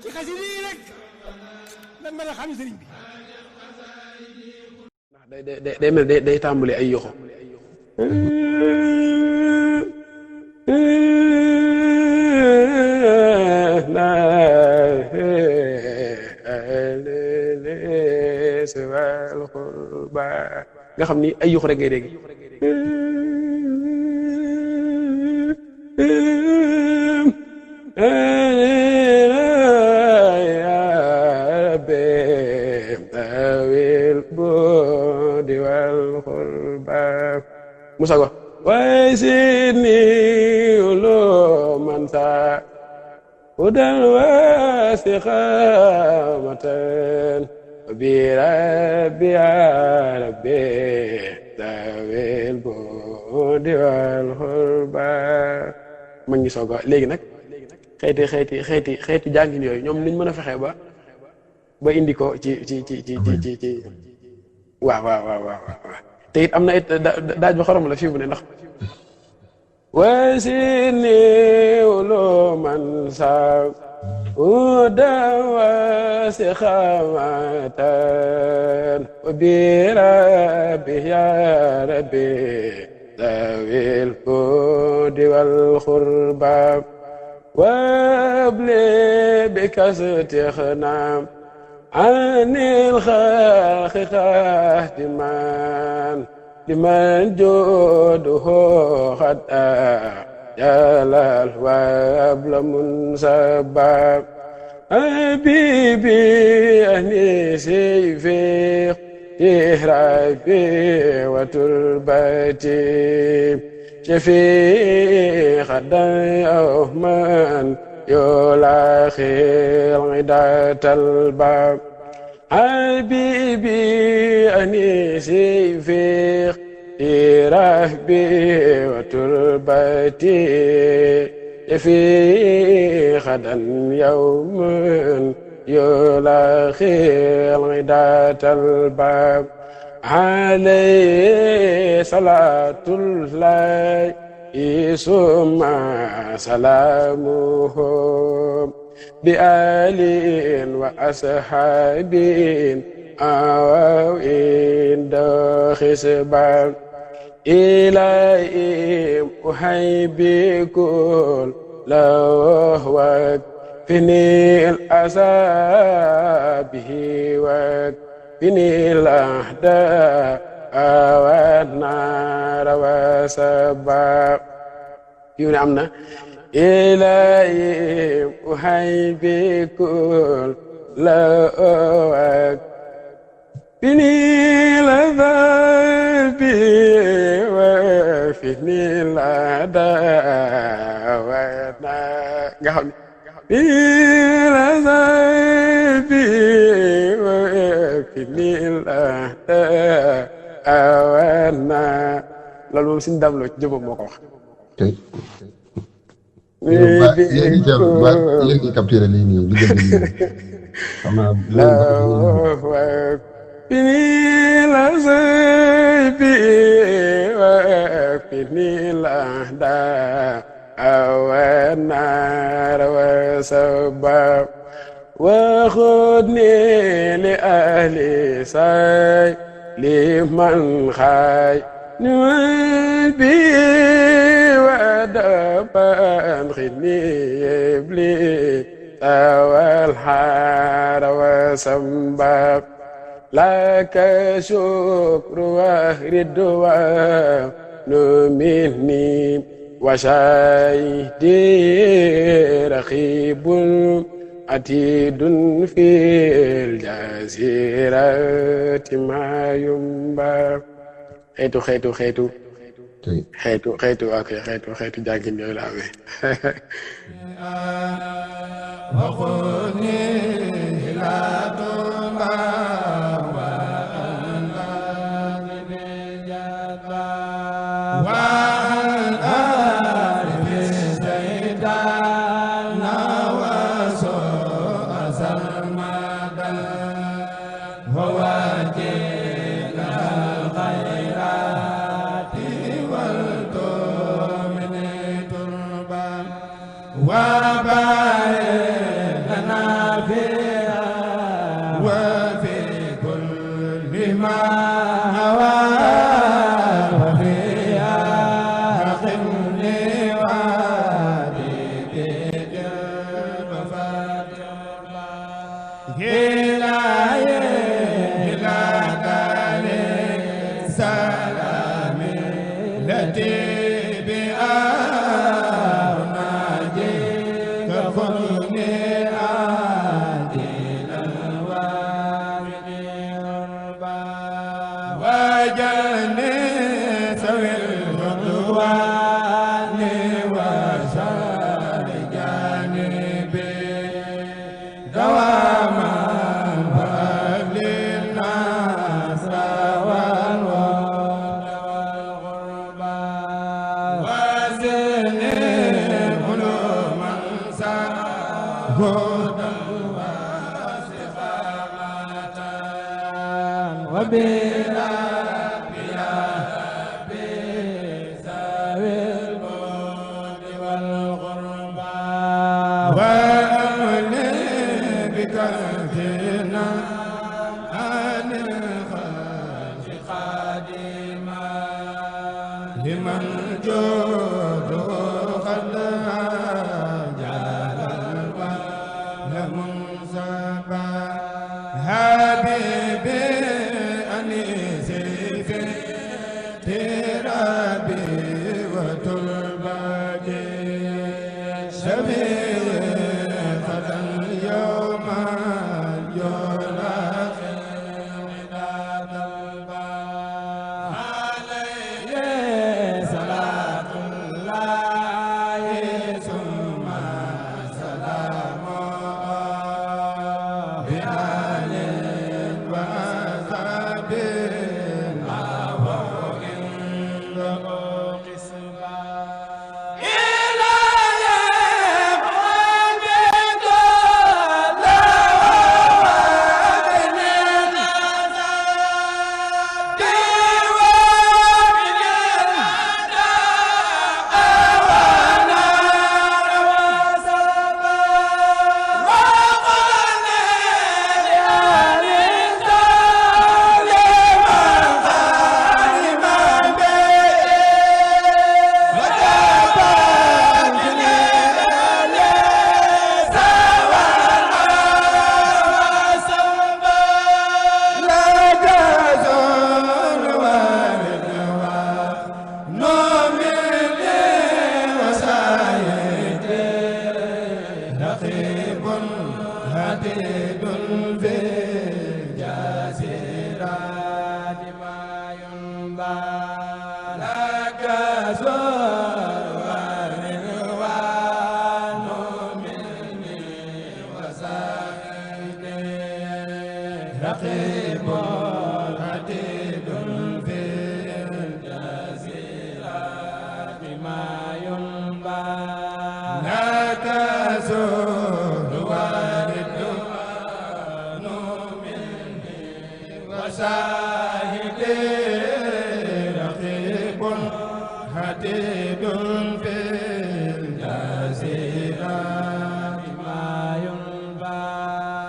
ci xasida yi rek lan mën a xam sëriñ bi. day mel day tàmbali ay yoxo nga xam ni ay yoxo rek ngay dégg Musa ko way sidni ulo mansa udan wasiqamatan bi rabbi rabbi dawil budi wal khurba ma ngi soog a léegi nag xeeti jàngin yooyu ñoom niñ mën a fexe ba indi ko ci waaw te it am na it daaj ba xorom la fii mu ne ndax wasini ulo man sa uda wasi xamatan wa bi rabbi ya rabbi dawil budi wal khurba wabli bikastixnam anil xalqi xahdiman liman joduhu xad jalal wabla munsabab habibi anisi fi ihrabi wa turbati shafi xadan yawman يلاخي عدة الباب حبيبي أنيسي في رهبي وتربتي في غدا يوم يلاخي عدة الباب عليه صلاة الله ثم سلامه بآل وأصحاب أوين خسبان إلهي أحيي كل لو وكفني الأسى به وكفني الأحداء والنار وسباب يوني أمنا إلهي أحيي كل لوك فيني لذابي وفيني الأداء والنار فيني لذابي وفيني الأداء awana loolu moom suñu damloo ci jëmam moo ko wax. léegi capturé lii nii li gën xam naa fini la saybi wa fini la da awana wa sabab wa khudni li ahli say liman xaay niman bi wadaban xini yebli tawal xaara wa sambab laka shukru wa ridwa nu minni wa shaydi rakhibun atidun fil jazirati ma yumba xeetu ak xeetu jàngin yooyu la amee wa barik lana رقيب هدي